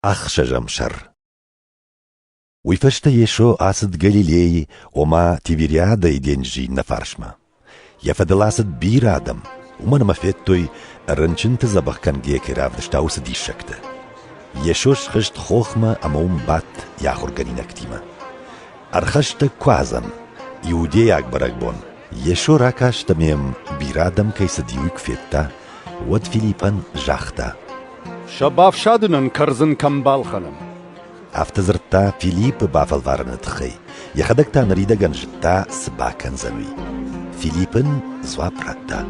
Ӕхсӕзӕм сӕр. Уый фӕстӕ Йесо ацыд Галилейы, ома Тивериадӕйы денджызы иннӕ фарсмӕ. Йӕ фӕдыл ацыд бирӕ адӕм, уымӕн ӕмӕ федтой, рынчынты дзӕбӕх кӕнгӕйӕ кӕй равдыста, уыцы диссӕгтӕ. Йесо схызт хохмӕ ӕмӕ уым бадт йӕ ахуыргӕнинӕгтимӕ. Ӕрхӕстӕг Куадзӕн, иудейаг бӕрӕгбон, Йесо ракаст ӕмӕ йӕм бирӕ адӕм кӕй цыди, уый куы федта, уӕд Филиппӕн загъта: Сӕ бафсадынӕн кӕрдзын кӕм балхӕнӕм? Афтӕ дзырдта Филиппы бафӕлварыны тыххӕй, йӕхӕдӕг та ныридӕгӕн зыдта, цы бакӕндзӕн, уый. Филипп ын дзуапп радта: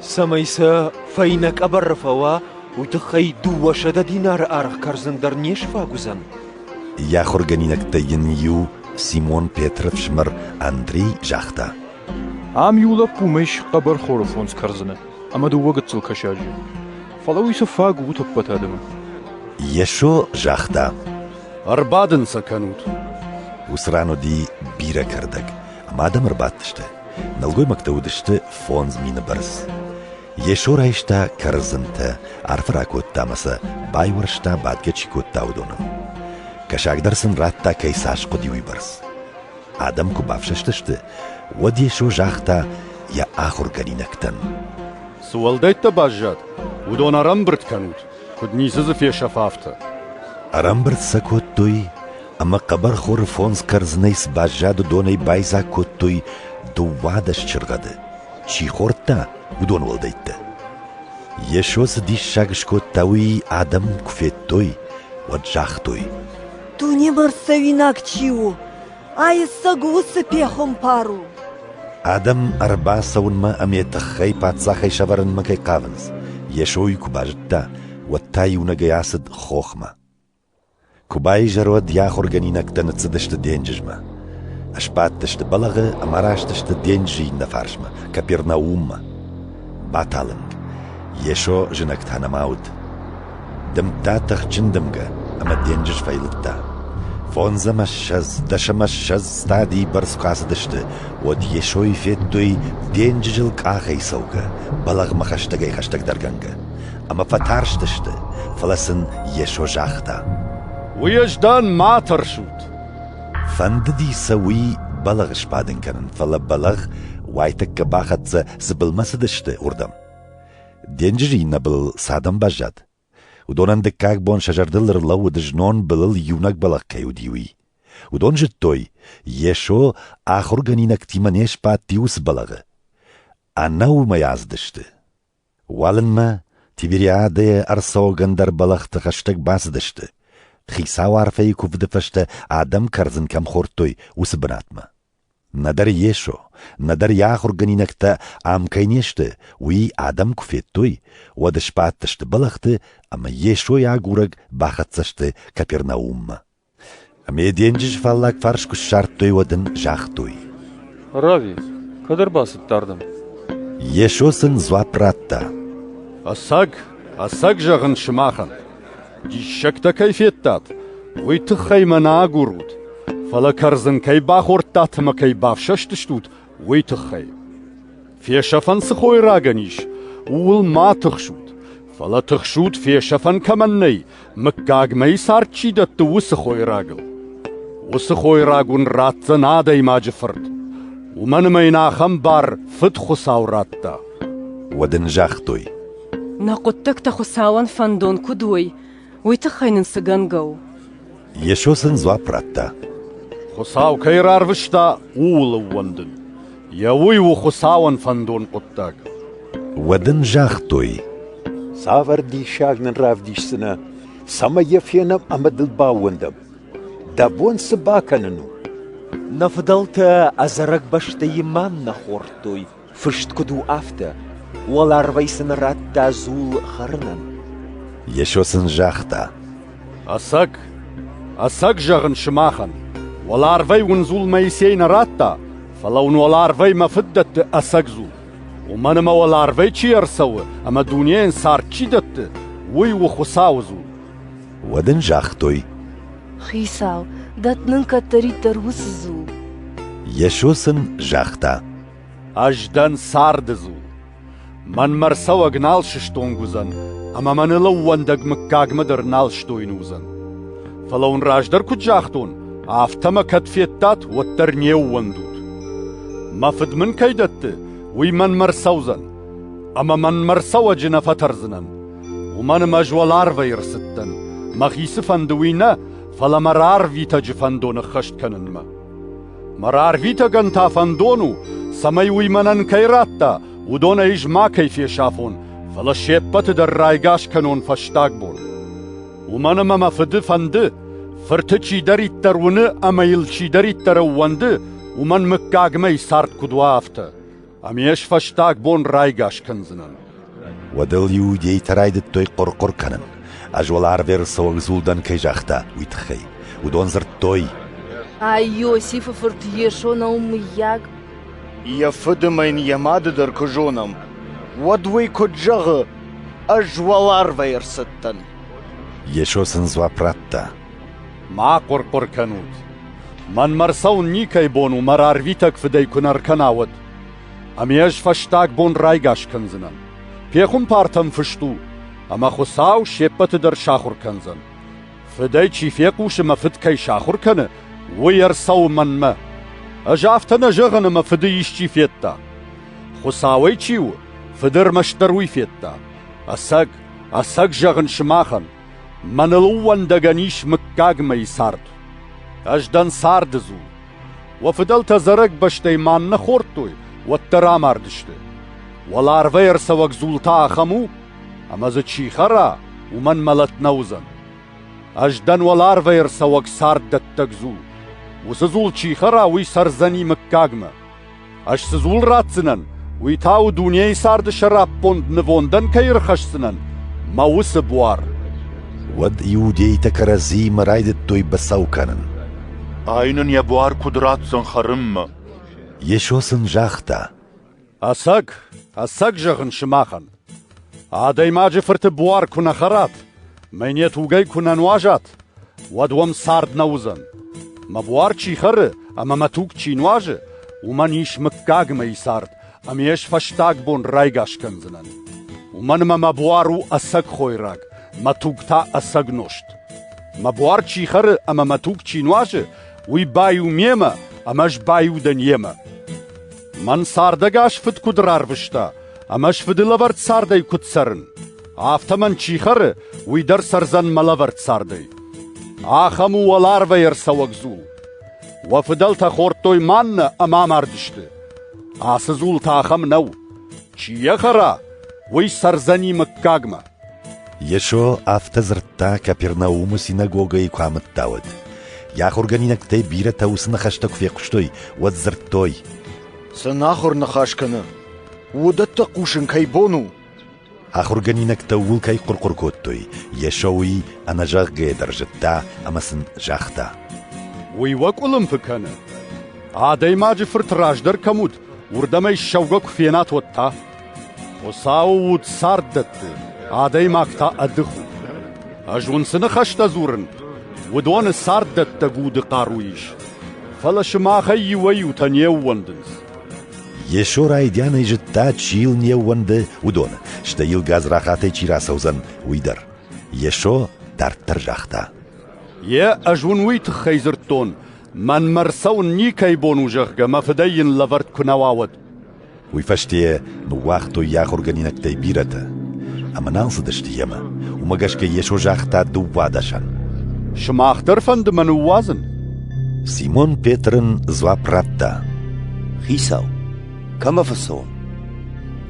Цӕмӕй сӕ фӕйнӕ къӕбӕры фӕуа, уый тыххӕй 200 динары аргъ кӕрдзын дӕр не сфаг уыдзӕн. Йӕ ахуыргӕнинӕгтӕй йын иу, Симон Петры фсымӕр Андрей, загъта: Ам иу лӕппумӕ ис хъӕбӕрхоры фондз кӕрдзыны ӕмӕ дыууӕ гыццыл кӕсаджы. Фӕлӕ уый цы фаг у утӕппӕт адӕмы? Йесо загъта: Ӕрбадын сӕ кӕнут. Уыцы ран уыди бирӕ кӕрдӕг, ӕмӕ адӕм ӕрбадтысты. Нӕлгоймӕгтӕ уыдысты 5000 бӕрц. Йесо райста кӕрдзынтӕ, арфӕ ракодта ӕмӕ сӕ байуӕрста, бадгӕ чи кодта, уыдонӕн. Кӕсаг дӕр сын радта, кӕй цас хъуыди, уыйбӕрц. Адӕм куы бафсӕстысты, уӕд Йесо загъта йӕ ахуыргӕнинӕгтӕн: Цы уӕлдӕйттӕ баззад, уыдон ӕрӕмбырд кӕнут, куыд ницы дзы фесӕфа, афтӕ. Ӕрӕмбырд сӕ кодтой ӕмӕ хъӕбӕрхоры фондз кӕрдзынӕй цы баззад, уыдонӕй байдзаг кодтой 12 чыргъӕды. Чи хордта, уыдон уӕлдӕйттӕ. Йесо цы диссаг скодта, уый адӕм куы федтой, уӕд загътой: Дунемӕ рцӕуинаг чи у, ӕцӕг уыцы пехуымпар у. Адӕм ӕрбацӕуынмӕ ӕмӕ йӕ тыххӕй паддзахӕй сӕвӕрынмӕ кӕй хъавынц, Йесо уый куы базыдта, уӕд та иунӕгӕй ацыд хохмӕ. Куы баизӕр, уӕд йӕ ахуыргӕнинӕгтӕ ныццыдысты денджызмӕ. Сбадтысты бӕлӕгъы ӕмӕ араст сты денджызы иннӕ фарсмӕ, Капернауммӕ. Баталынг. Йесо зынӕг та нӕма уыд. Дымдта тыхджын дымгӕ, ӕмӕ денджыз фӕйлыдта. Фондз ӕмӕ ссӕдз, дӕс ӕмӕ ссӕдз стадийы бӕрц куы ацыдысты, уӕд Йесойы федтой денджызыл къахӕй цӕугӕ, бӕлӕгъмӕ хӕстӕгӕй-хӕстӕгдӕргӕнгӕ. Ӕмӕ фӕтарстысты, фӕлӕ сын Йесо загъта: Уый ӕз дӕн, ма тӕрсут! Фӕндыди сӕ уый бӕлӕгъ сбадын кӕнын, фӕлӕ бӕлӕгъ уайтӕккӕ бахӕццӕ, цы былмӕ цыдысты, уырдӕм. Денджызы иннӕ былыл цы адӕм баззад, уыдонӕн дыккаг бон сӕ зӕрдыл ӕрлӕууыд, знон былыл иунӕг бӕлӕгъ кӕй уыди, уый. Уыдон зыдтой, Йесо ахуыргӕнинӕгтимӕ не сбадти уыцы бӕлӕгъы. Ӕнӕ уымӕй ацыдысты. Уалынмӕ Тивериадӕйӕ ӕрцӕуӕг ӕндӕр бӕлӕгъты хӕстӕг бацыдысты, хицау арфӕйы куывды фӕстӕ адӕм кӕрдзын кӕм хордтой, уыцы бынатмӕ. Нӕдӕр Йесо, нӕдӕр йӕ ахуыргӕнинӕгтӕ ам кӕй не сты, уый адӕм куы федтой, уӕд сбадтысты бӕлӕгъты ӕмӕ Йесойы агурӕг бахӕццӕ сты Капернауммӕ. Ӕмӕ йӕ денджызы фаллаг фарс куы ссардтой, уӕд ын загътой: Рави, кӕд ӕрбацыдтӕ ардӕм? Йесо сын дзуапп радта: Ӕцӕг, ӕцӕг зӕгъын сымахӕн, диссӕгтӕ кӕй федтат, уый тыххӕй мӕ нӕ агурут, фӕлӕ кӕрдзын кӕй бахордтат ӕмӕ кӕй бафсӕстыстут, уый тыххӕй. Фесӕфӕн цы хойрагӕн ис, ууыл ма тыхсут, фӕлӕ тыхсут, фесӕфӕн кӕмӕн нӕй, мыггагмӕйы цард чи дӕтты, уыцы хойрагыл. Уыцы хойраг уын ратдзӕн адӕймаджы фырт, уымӕн ӕмӕ йын ахӕм бар Фыд Хуыцау радта. Уӕд ын загътой: Нӕ хъуыддӕгтӕ Хуыцауӕн фӕндон куыд уой, уый тыххӕй нын цы гӕнгӕ у? Йесо сын дзуапп радта: Хуыцау кӕй рарвыста, ууыл ӕууӕндын. Йӕ уый у Хуыцауӕн фӕндон хъуыддаг. Уӕд ын загътой: Цавӕр диссаг нын равдисдзынӕ, цӕмӕй йӕ фенӕм ӕмӕ дыл баууӕндӕм? Дӕ бон цы бакӕнын у? Нӕ фыдӕлтӕ ӕдзӕрӕг бӕстӕйы маннӕ хордтой, фыст куыд у, афтӕ. Уӕларвӕй сын радта дзул хӕрынӕн. Йесо сын загъта: Ӕцӕг, ӕцӕг зӕгъын сымахӕн, уӕларвӕй уын дзул Моисей нӕ радта, фӕлӕ уын уӕларвӕй мӕ Фыд дӕтты ӕцӕг дзул. Уымӕн ӕмӕ уӕларвӕй чи ӕрцӕуы ӕмӕ дунейӕн цард чи дӕтты, уый у Хуыцауы дзул. Уӕд ын загътой: Хицау, дӕтт нын кӕддӕриддӕр уыцы дзул. Йесо сын загъта: Ӕз дӕн царды дзул. Мӕнмӕ ӕрцӕуӕг нал сыстонг уыдзӕн, ӕмӕ мӕныл ӕууӕндӕг мыггагмӕ дӕр нал сдойны уыдзӕн. Фӕлӕ уын раздӕр куыд загътон, афтӕ мӕ кӕд федтат, уӕддӕр не ууӕндут. Мӕ Фыд мын кӕй дӕтты, уый мӕнмӕ рцӕудзӕн, ӕмӕ мӕнмӕ рцӕуӕджы нӕ фӕтӕрдзынӕн. Уымӕн ӕмӕ ӕз уӕларвӕй ӕрцыдтӕн, мӕхи цы фӕнды, уый нӕ, фӕлӕ мӕ рарвитӕджы фӕндон ӕххӕст кӕнынмӕ. Мӕ рарвитӕгӕн та фӕндон у, цӕмӕй уый мӕнӕн кӕй радта, уыдонӕй ӕз макӕй фесафон, фӕлӕ се ппӕты дӕр райгас кӕнон фӕстаг бон. Уымӕн ӕмӕ мӕ Фыды фӕнды, Фырты чидӕриддӕр уыны ӕмӕ йыл чидӕриддӕр ӕууӕнды, уымӕн мыггагмӕ цард куыд уа, афтӕ. Ӕмӕ ӕз фӕстаг бон райгас кӕндзынӕн. Уӕд ыл иудейтӕ райдыдтой хъуыр-хъуыр кӕнын, ӕз уӕларвӕй ӕрцӕуӕг дзул дӕн кӕй загъта, уый тыххӕй. Уыдон дзырдтой: Ай Иосифы фырт Йесо нӕу, мыййаг? Йӕ фыд ӕмӕ йын йӕ мады дӕр куы зонӕм, уӕд уый куыд зӕгъы, ӕз уӕларвӕй ӕрцыдтӕн? Йесо сын дзуапп радта: Ма хъуыр-хъуыр кӕнут. Мӕнмӕ ӕрцӕуын никӕй бон у, мӕ рарвитӕг фыдӕй куы нӕ ркӕна, уӕд. Ӕмӕ ӕз фӕстаг бон райгас кӕндзынӕн. Пехуымпартӕм фыст у, ӕмӕ Хуыцау се ппӕты дӕр сахуыр кӕндзӕн. Фыдӕй чи фехъусы мӕ фыд кӕй сахуыр кӕны, уый ӕрцӕуы мӕнмӕ. Ӕз афтӕ нӕ зӕгъын, ӕмӕ фыды исчи федта. Хуыцауӕй чи у, фыды ӕрмӕстдӕр уый федта. Ӕцӕг, ӕцӕг зӕгъын сымахӕн, мӕныл ӕууӕндӕгӕн ис мыггагмӕйы цард. Ӕз дӕн царды дзул. Уӕ фыдӕлтӕ ӕдзӕрӕг бӕстӕй маннӕ хордтой, уӕддӕр амардысты. Уӕларвӕй ӕрцӕуӕг дзул та ахӕм у, ӕмӕ дзы чи хӕра, уымӕн мӕлӕт нӕ уыдзӕн. Ӕз дӕн уӕларвӕй ӕрцӕуӕг царддӕттӕг дзул. Уыцы дзул чи хӕра, уый цӕрдзӕни мыггагмӕ. Ӕз цы дзул ратдзынӕн, уый та у дунейы царды сӕраппонд нывондӕн кӕй ӕрхӕсдзынӕн, мӕ уыцы буар. Уӕд иудейтӕ кӕрӕдзиимӕ райдыдтой быцӕу кӕнын. Ай нын йӕ буар куыд ратдзӕн хӕрынмӕ? Йесо сын загъта: Ӕцӕг, ӕцӕг зӕгъын сымахӕн, Адӕймаджы Фырты буар куы нӕ хӕрат, мӕн йӕ тугӕй куы нӕ нуазат, уӕд уӕм цард нӕ уыдзӕн. Мӕ буар чи хӕры ӕмӕ мӕ туг чи нуазы, уымӕн ис мыггагмӕйы цард, ӕмӕ ӕз фӕстаг бон райгас кӕндзынӕн. Уымӕн ӕмӕ мӕ буар у ӕцӕг хойраг, мӕ туг та ӕцӕг нозт. Мӕ буар чи хӕры ӕмӕ мӕ туг чи нуазы, уый баиу мемӕ, ӕмӕ ӕз баиу дӕн йемӕ. Мӕн цардӕгас фыд куыд рарвыста, ӕмӕ ӕз фыды лӕвӕрд цардӕй куыд цӕрын, афтӕ мӕн чи хӕры, уый дӕр цӕрдзӕн мӕ лӕвӕрд цардӕй. Ахӕм у уӕларвӕй ӕрцӕуӕг дзул. Уӕ фыдӕлтӕ хордтой маннӕ ӕмӕ амардысты. Ацы дзул та ахӕм нӕу. Чи йӕ хӕра, уый цӕрдзӕни мыггагмӕ. Йесо афтӕ дзырдта, Капернаумы синагогӕйы куы амыдта, уӕд. Йӕ ахуыргӕнинӕгтӕй бирӕтӕ уыцы ныхӕстӕ куы фехъуыстой, уӕд дзырдтой: Цы нахуыр ныхас кӕны, уыдӕттӕ хъусын кӕй бон у? Ахуыргӕнинӕгтӕ ууыл кӕй хъуыр-хъуыр кодтой, Йесо уый ӕнӕзӕгъгӕйӕ дӕр зыдта ӕмӕ сын загъта: Уый уӕ къуылымпы кӕны? Адӕймаджы фырт раздӕр кӕм уыд, уырдӕм ӕй ссӕугӕ куы фенат, уӕд та? Хуыцауы уд цард дӕтты, адӕймаг та ӕдых у. Ӕз уын цы ныхӕстӕ дзурын, уыдоны царддӕттӕг уды хъару ис. Фӕлӕ сымахӕй иуӕй-иутӕ не ууӕндынц. Йесо райдианӕй зыдта, чи йыл не ууӕнды, уыдоны, стӕй йыл гадзрахатӕй чи рацӕудзӕн, уый дӕр. Йесо дарддӕр загъта: Йе, ӕз уын уый тыххӕй дзырдтон, мӕнмӕ ӕрцӕуын никӕй бон у, зӕгъгӕ, мӕ фыдӕй йын лӕвӕрд куы нӕ уа, уӕд. Уый фӕсте ныууагътой йӕ ахуыргӕнинӕгтӕй бирӕтӕ. Ӕмӕ нал цыдысты йемӕ. Уымӕ гӕсгӕ Йесо загъта дыууадӕсӕн: Сымах дӕр фӕнды мӕ ныууадзын? Симон Петр ын дзуапп радта: Хицау, кӕмӕ фӕцӕуӕм?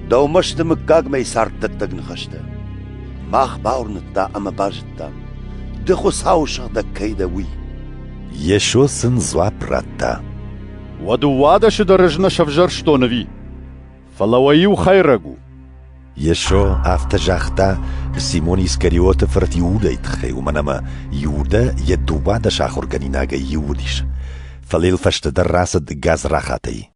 Дӕумӕ сты мыггагмӕйы царддӕттӕг ныхӕстӕ. Мах бауырныдта ӕмӕ базыдтам, ды Хуыцауы сыгъдӕг кӕй дӕ, уый. Йесо сын дзуапп радта: Уӕ дыууадӕсы дӕр ӕз нӕ сӕвзӕрстон ӕви? Фӕлӕ уӕ иу хӕйрӕг у. Йесо афтӕ загъта Симон Искариоты фырт Иудӕйы тыххӕй, уымӕн ӕмӕ Иудӕ йӕ 12 ахуыргӕнинагӕй иу уыдис. Фӕлӕ йыл фӕстӕдӕр рацыд гадзрахатӕй.